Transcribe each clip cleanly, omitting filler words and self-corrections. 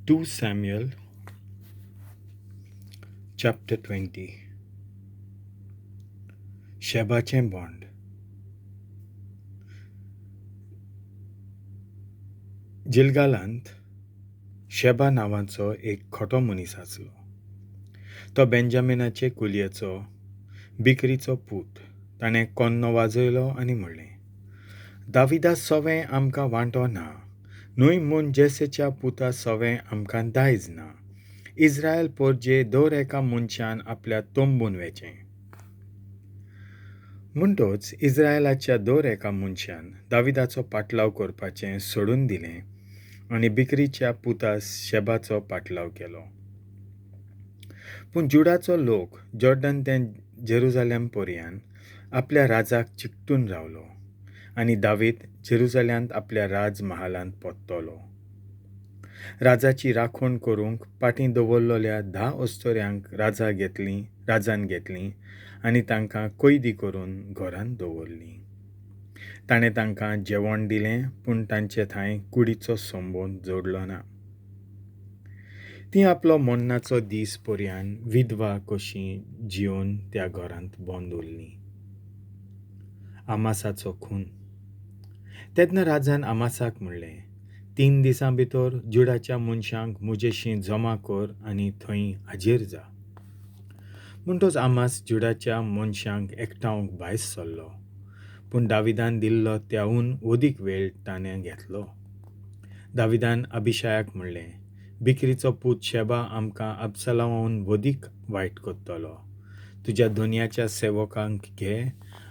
2 Samuel chapter 20. शेबाचें bond. जिलगालांत Sheba नांवाचो एक खोटो मनीस आसलो. तो बेंजामिनाचे कुलयेचो बिकरीचो पूत. ताणें कोन्नो वाजयलो आनी म्हणलें, दाविदा सवें आमकां वांटो ना, न्हय म्हूण जेसेच्या पुता सवें आमकां दायज ना. इस्रायल पोरजे दर एका मनशान आपल्या तंबून वेचें. म्हणटच इस्रायलाच्या दर एका मनशान दाविदाचो पाटलाव करपाचें सोडून दिलें आनी बिकरीच्या पुता शेबाचो पाटलाव केलो. पूण जुडाचो लोक जॉर्डन ते जेरुजालेम पर्यान आपल्या राजाक चिकटून रावलो आनी दावीद जेरुजाल्यांत आपल्या राजमहालांत परतलो. राजाची राखण करूंक पाटीं दवरलेल्या 10 अस्तोऱ्यांक राजान घेतलीं आनी तांकां कैदी करून घरांत दवरलीं. ताणें तांकां जेवण दिलें, पूण तांचे थंय कुडीचो संबंद जोडलो ना. तीं आपलो मरणाचो दीस पर्यान विधवा कशीं जिवन त्या घरांत बंद उरलीं. आमासाचो खून. तेन्ना राजान आमासाक म्हणलें, 3 दिसां भितर जुडाच्या मनशांक म्हजेशी जमा कर आनी थंय हाजीर जा. म्हणटच आमास जुडाच्या मनशांक एकठावंक भायर सरलो, पूण दाविदान दिल्लो त्याहून अदीक वेळ ताणें घेतलो. दाविदान अभिशायाक म्हणलें, बिकरीचो पूत शेबा आमकां अबसलावान अदीक वायट करतलो. तुज्या धनयाच्या सेवकांक घे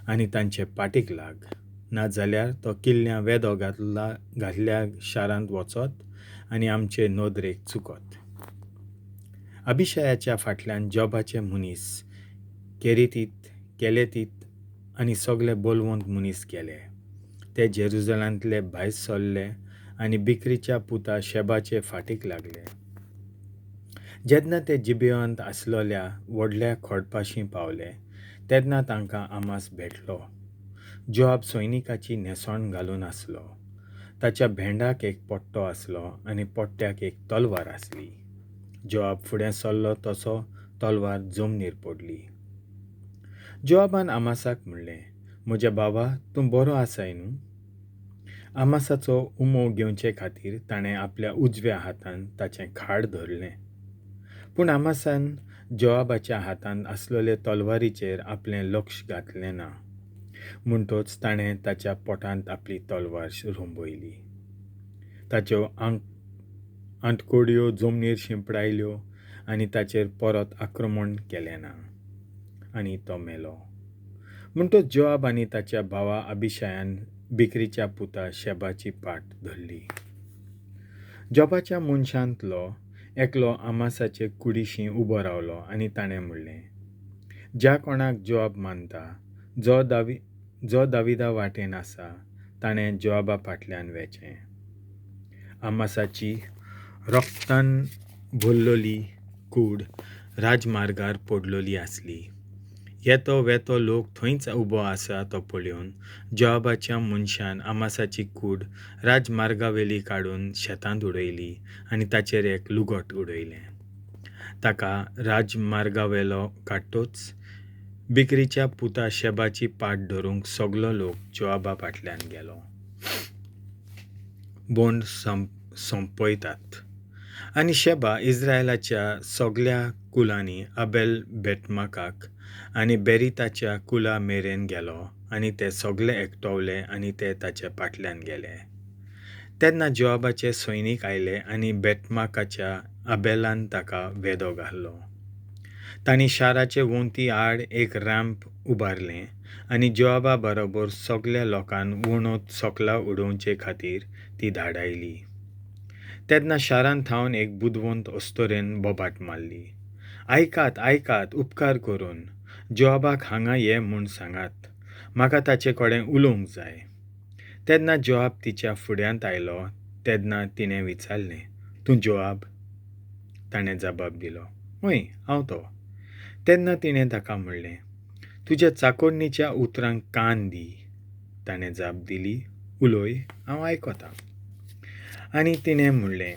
आनी तांचे पाटीक लाग, ना जाल्यार तो किल्ल्या वेदो घातल्या शारांत वचत आनी आमचे नदरेक चुकत. अभिशयाच्या फाटल्यान जॉबाचे मनीस केरेतीत, केलेतीत आनी सगळे बलवंत मनीस गेले. ते जेरुजलांतले भायर सरले आनी बिकरीच्या पुता शेबाचे फाटीक लागले. जेन्ना ते जिबियांत आसलेल्या व्हडल्या खोडपाशी पावले तेन्ना तांकां आमास भेटलो. जोआब सैनिकाची न्हेसण घालून आसलो. ताच्या भेंडाक एक पट्टो आसलो आनी पट्ट्याक एक तलवार आसली. जोआब फुडें सरलो तसो तलवार जमनीर पडली. जोआबान आमासाक म्हणलें, म्हज्या बाबा, तूं बरो आसाय न्हू? आमासाचो उमो घेवचे खातीर ताणें आपल्या उजव्या हातान ताचें खाड धरलें, पूण आमासान जोआबाच्या हातांत आसलेले तलवारीचेर आपलें लक्ष घातलें ना. म्हणटच ताणें ताच्या पोटांत आपली तलवार रोंबयली. ताच्यो आंतकोड्यो जमनीर शिंपडायल्यो आनी ताचेर परत आक्रमण केलें ना आनी तो मेलो. म्हणटच जोआब आनी ताच्या भावा अभिशायान बिकरीच्या पुता शेबाची पाट धरली. जोबाच्या मनशांतलो एकलो आमासाचे कुडीशी उबो रावलो आनी ताणें म्हणलें, ज्या कोणाक जोआब मानता, जो दाविदा वाटेन आसा, ताणें जोआबा फाटल्यान वेचें. आमासाची रक्तान भरलेली कूड राजमार्गार पडलेली आसली. येतो वेतो लोक थंयच उबो आसा तो पळोवन जोआबाच्या मनशान आमासाची कूड राजमार्गावेली काडून शेतांत उडयली आनी ताचेर एक लुगट उडयलें. ताका राजमार्गावेलो काडटोच बिकरीच्या पुता शेबाची पाट धरूंक सगलो लोक जोआबा फाटल्यान गेलो. बोंड सोंपयतात. आनी शेबा इस्रायलाच्या सगल्या कुलांनी अबेल बेटमाकाक आनी बेरिताच्या कुला मेरेन गेलो आनी ते सगले एकटवले आनी ते ताचे फाटल्यान गेले. तेन्ना जोआबाचे सैनीक आयले आनी बेटमाकाच्या अबेलान ताका वेदो घालो. तांणी शाराचे वण्टी आड एक रॅम्प उबारलें आनी जोआबा बरोबर सगल्या लोकांक वणत सकला उडोवचे खातीर ती धाडायली. तेन्ना शारांत थावन एक बुदवंत अस्तोरेन बोबाट मारली, आयकात आयकात, उपकार करून जोआबाक हांगा ये म्हूण सांगात, म्हाका ताचे कडेन उलोवंक जाय. तेन्ना जोआब तिच्या फुड्यांत आयलो. तेन्ना तिणें विचारलें, तूं जोआब? ताणें जबाब दिलो, हय, हांव तो. तेन्ना तिणें ताका म्हणलें, तुज्या चाकोरणीच्या उतरांक कान दी. ताणें जाप दिली, उलय, हांव आयकतां. आनी तिणें म्हणलें,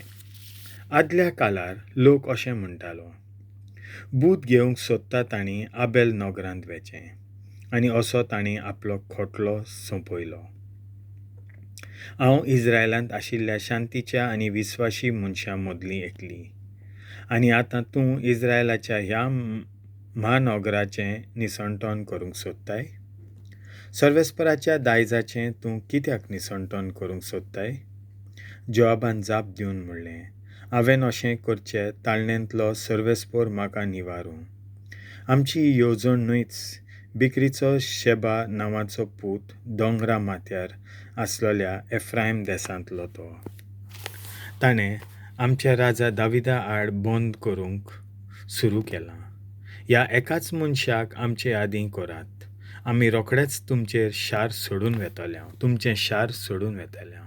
आदल्या कालार लोक अशें म्हणटालो, बूद घेवंक सोदता तांणी आबेल नगरांत वेचें, आनी असो तांणी आपलो खोटलो सोंपयलो. हांव इस्रायलांत आशिल्ल्या शांतीच्या आनी विस्वाशी मनशां मदली एकली, आनी आतां तूं इस्रायलाच्या ह्या म्हानगराचें निसणटण करूंक सोदताय? सर्वेस्पराच्या दायजाचें तूं कित्याक निसणटण करूंक सोदताय? जोआबान जाप दिवन म्हणलें, हांवें अशें करचे ताळणेंतलो सर्वेस्पोर म्हाका निवारूं. आमची ही येवजण न्हयच. बिक्रीचो शेबा नांवाचो पूत दोंगरा माथ्यार आसलेल्या एफ्रायम देसांतलो तो. ताणें आमच्या राजा दाविदा आड बंद करूंक सुरू केलां. ह्या एकाच मनशाक आमचे आदीं करात, आमी रोखडेच तुमचेर शार सोडून वेतले, तुमचें शार सोडून वेतले.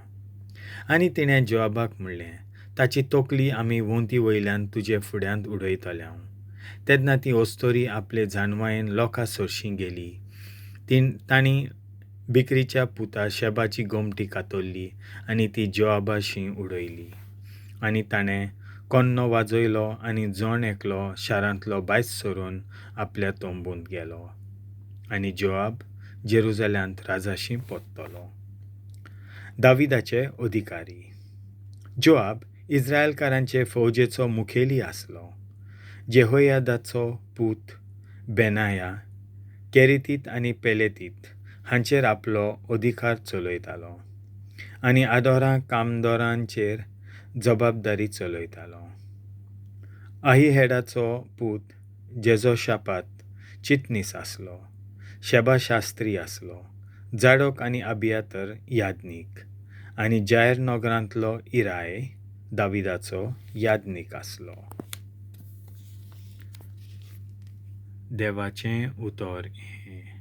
आनी तिणें जोआबाक म्हणलें, ताची तकली आमी वण्टी वयल्यान तुजे फुड्यांत उडयतले. तेन्ना ती अस्तोरी आपले जाणवायेन लोकां सरशीं गेली. तांणी बिक्रीच्या पुता शेबाची गोमटी कातरली आनी ती जोआबाशी उडयली. आनी ताणें कोन्नो वाजयलो आनी जण एकलो शारांतलो भायर सरून आपल्या तंबूंत गेलो. आनी जोआब जेरुजाल्यांत राजाशी परतलो. दाविदाचे अधिकारी. जोआब इस्रायलकारांचे फौजेचो मुखेली आसलो. जेहोयादाचो पूत बेनाया केरेतीत आनी पेलेतीत हांचेर आपलो अधिकार चलयतालो आनी आदोरां कामदोरांचेर जबाबदारी चलयतालो. अहिहेडाचो पूत जेजोशापात चिटणीस आसलो, शेबा शास्त्री आसलो, जाडोक आनी अबियातर याज्ञीक, आनी जायर नगरांतलो इराय दाविदाचो याज्ञीक आसलो. देवाचें उतर हें.